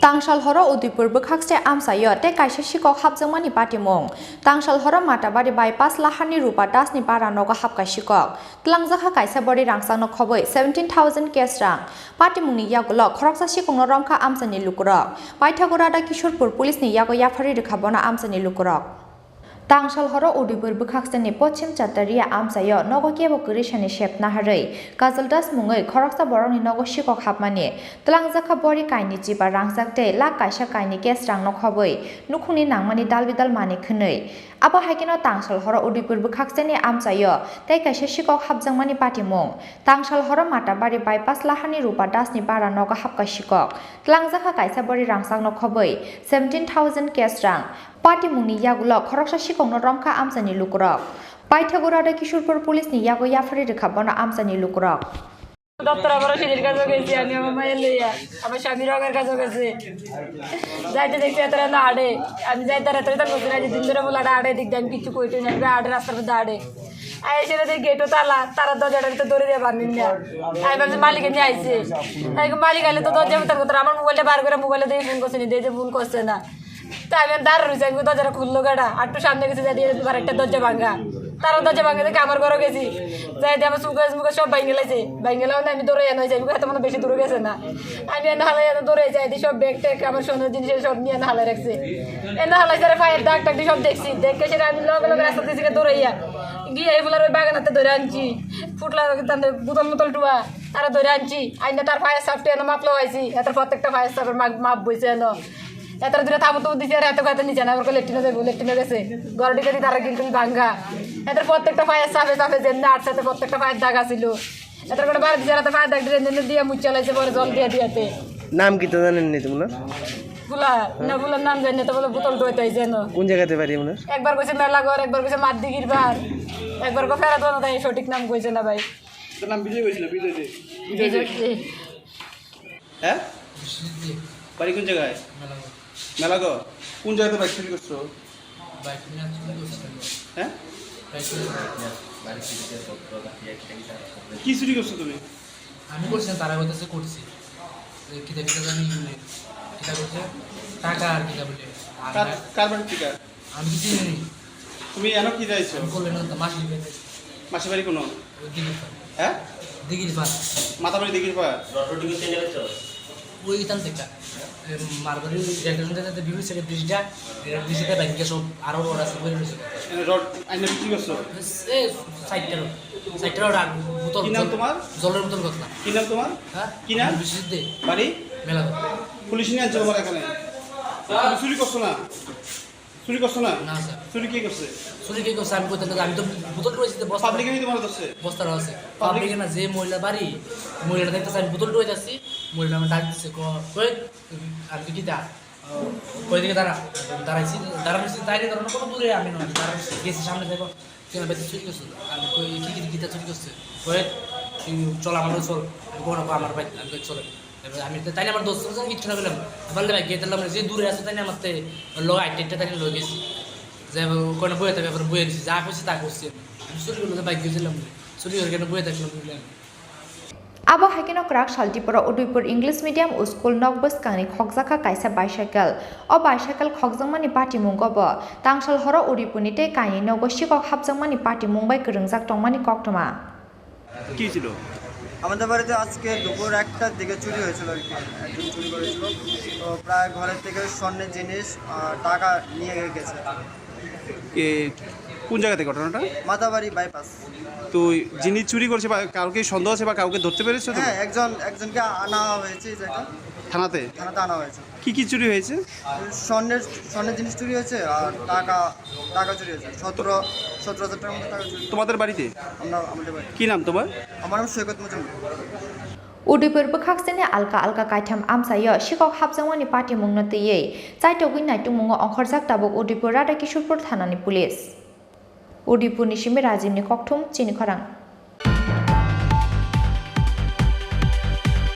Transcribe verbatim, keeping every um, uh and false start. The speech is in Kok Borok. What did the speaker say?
Tangsal horo Udaipur bwkhakste amchaio tei kaisa sikok hapjakmani patimung. Tangsal horo Matabari bypass laharni Rupa Dasni para nogo hapkha sikok. Twlangjakha kaisa bori rangchakno khobwi seventeen thousand cash rang. Patimungni yagulo khoroksa sikokno romkha amchaini lukurok. Paithago Radha Kishorpur police ni yago yapharwi rwkha bono amchaini lukurok. Tangsal horo Udaipur bwkhaksani Pochim Chataria amchaio nogo kebo kwrwisani sep naharwi Kajal Das mungwi khoroksa borokni nogo sikok hapmani twlangjakha bori kainwi chiba rangchak tei lakh kaisa kainwi cash rangno khobwi nukhungni nangmani dalbidal manwi khwnwi. Abo hai kheno Tangsal horo Udaipur bwkhaksani amchaio tei kaisa sikok hapjakmani patimung. Tangsal horo Matabari bypass laharni Rupa Dasni para nogo hapkha sikok. Twlangjakha kaisa bori rangchakno khobwi seventeen thousand cash rang. Patimungni yagulo khoroksa sikokno romkha amchaini lukurok. Paithago Radha Kishorpur police ni yago yapharwi rwkha bono amchaini lukurok. Doctor, abarও ছেলের কাছেও গেছি আমি, আমার মায়ের লইয়া, আমার স্বামীর রোগের কাছেও গেছি। যাইতে দেখছি এত রাত আড়ে, আমি যাই তারা তো এটা বলছি না যে দিন ধরে বলে আড়ে, আড়ে দিক দিয়ে আমি কিছু কইতে না, আড়ে রাস্তার মধ্যে আড়ে। আর এসে দেখি গেটও তালা, তারা দরজাটা তো ধরে দিয়ে বান্ধেন না। আমি ভাবছি মালিকে নিয়ে আইছে। তাই মালিক আইলে তো দরজা ভিতর করতে আমার মোবাইলটা বার করে মোবাইলে দিয়ে ফোন করছে না, দিয়ে ফোন করছে না। তা আমি আর দাঁড়া রয়েছি, আমি দরজাটা খুললো গাড়া, আর একটু সামনে গেছে, যাই দিয়ে দেখি আরেকটা দরজা ভাঙা। তারা দরজা ভাঙে দেখে আমার ঘরে গেছি, যাই দিয়ে আমার চুল গাছ মুখে সব ভাঙে লাইছে। ভাঙে লাগানো আমি দৌড়ে এনে যাই, এত মানে বেশি দূরে গেছে না। আমি এনে হালাই এনে দৌড়ে যাই, দিয়ে সব ব্যাগ ট্যাগ আমার সোনার জিনিস সব নিয়ে এনে হালাই রাখছে। এনে হালাই যারা ফায়ার দাগ টাগ দিয়ে সব দেখছি, দেখে সেটা আমি লগে লগে রাস্তা দিয়ে দৌড়াইয়া গিয়ে এই বলার ওই বাগানাতে ধরে আনছি। ফুটলা তাতে বোতল মোতল টুয়া তারা ধরে আনছি। আইনে তার ফায়ার সাফটি এনে মাপ লওয়াইছি, এত প্রত্যেকটা ফায়ার সাফের মাপ বইছে এনে। এতার দূরে থাবো তো দিছে, আর এত কথা নিচে না, ওরকম লেট্রিনে যাইবো, লেট্রিনে গেছে। ঘর ঢুকে দি তারা কিন্তু ভাঙ্গা। এতার প্রত্যেকটা পায়ে চাপে চাপে যেমনি আটসাতে প্রত্যেকটা পায়ের দাগ আছিল। এতার করে বার বিচারাতে পায়ের দাগ দিয়ে দিয়ে মুচ্চা লাইছে, পরে জল দিয়ে দিয়াতে। নাম কি তো জানেন নি তোমরা? বুলা, না বুলার নাম জানি না, তো বলে বোতল ডোয় তাই যেন। কোন জায়গাতে বাড়ি ওনার? একবার কইছে মেলাঘর, একবার কইছে মাদ্দিগির বার, একবার কো ফেরা দোনো তাই সঠিক নাম কইছে না ভাই। তোর নাম বিজয় কইছিল, বিজয় দে। বিজয় দে। হ্যাঁ? বিশ্বজিৎ দে। বাড়ি কোন জায়গায়? মেলাঘর। মেলাঘর? কোন জায়গাতে বাইক চুরি করছো? বাইক নিয়ে চুরি করছে। হ্যাঁ? বাইক নিয়ে। কি চুরি করছো তুমি? আমি করছি না, তারা কইতাছে করছি। যে কিতা কিতা জানি, মানে, কিতা করছে? টাকা আর কিতা বলে। আর কার, কার বাড়ির টাকা? আমি কিছু জানি না। তুমি এনো কি যাইছো? আমি করলে না, তো মাসি বাড়ি। মাসি বাড়ি কোনো? ওই দিঘির পাড়। হ্যাঁ? দিঘির পাড়। মাতাবাড়ি দিঘির পাড়? ওই ইতান থেকে। এ, মারবাড়ি রেল স্টেশন থেকে বিভিন্ন সাইডে ব্রিজটা, রেল ব্রিজটা ব্যাংকে সব আরো রড আছে, ওই রয়েছে। এনে রড আইনা বিক্রি করছো? এ, সাইডটা রড। সাইডটা রড আর বোতল, কি নাম জল-, তোমার? জলের বোতল কথা। কি নাম তোমার? হ্যাঁ? কি নাম? বিশ্বজিৎ দে। বাড়ি? মেলাঘর। পুলিশ নিয়ে আনছো তোমার এখানে? তুমি চুরি করছো না? চুরি করছো না? না, স্যার। চুরি কে করছে? চুরি কে করছে? আমি কইতে গেলে আমি তো বোতল রয়েছে, তো বস্তা। পাবলিকে নিয়ে তোমার ধরছে? বস্তা রয়েছে। পাবলিক? পাবলিকে না, যে মহিলা বাড়ি, মহিলাটা দেখতেছে আমি বোতল রয়ে যাচ্ছি, মহিলা আমার ডাক দিচ্ছে, ক-, কই, আমি তো কি দা? কই দিকে দাঁড়া? দাঁড়াইছি, দাঁড়ানো হয়েছে, তাই নিয়ে দাঁড়ানো, কত দূরে আমি নয়, দাঁড়ানো হয়েছে, গেছি সামনে দেখো, কেন বেটা চুরি করছো? আমি কই, কি, কি, কিতা চুরি করছে? কই, তুই চল, আমার লগে চল। আমি কই, না, আমার বাইক, আমি কই, চলে। এবার আমি তো, তাই না আমার দোস্ত জন কিচ্ছু না বললাম। বললে, "ভাই, গেতে লাম, যে দূরে আছে, তাই না আমার তে, লগে আইটে আইটে তাই লগে গেছি।" যে কোনো বইয়ে থাকে, এবার বইয়ে গেছি, যা করছি, তা করছি। আমি চুরি করলে তো বাইক গেছিলাম, চুরি করে কেন বইয়ে থাকলাম, বুঝলাম। Abo hai kheno kwrak sal Tripura Udaipur English Medium School nok bwskangni khokjakha kaisa bicycle. O bicycle khokjakmani patimungo bo tangsal horo Udaipurni tei kainwi nogo sikok hapjakmani patimung bai kwrwngjak tongmani koktwma. কি ছিল? আমাদের বাড়িতে আজকে দুপুর একটার দিকে চুরি হয়েছিল আর কি। একজন চুরি করেছিল। তো প্রায় ঘরের থেকে স্বর্ণের জিনিস, আহ, টাকা নিয়ে গেছে। এ, কোন জায়গাতে ঘটনাটা? মাতাবাড়ি বাইপাস। তো যিনি চুরি করছে বা কাউকে সন্দেহ আছে বা কাউকে ধরতে পেরেছো তুমি? হ্যাঁ, একজন, একজনকে আনা হয়েছে এই জায়গায়। থানাতে? থানাতে আনা হয়েছে। কি কি চুরি হয়েছে? স্বর্ণের, স্বর্ণের জিনিস চুরি হয়েছে আর টাকা, টাকা চুরি হয়েছে। সতেরো, সতেরো হাজার টাকার মতো টাকা চুরি হয়েছে। তোমাদের বাড়িতে? আমরা, আমাদের বাড়িতে। কি নাম তোমার? আমার নাম সৈকত Majumdar. Udaipur bwkhaksini alka alka kaitham amchaio sikok hapjakmani patimungno twiwi chaitogwi naitukmungo ongkhorjak tabuk Udaipur Radha Kishorpur thanani police. Udaipurni simi Rajibni kokthum chini khorang.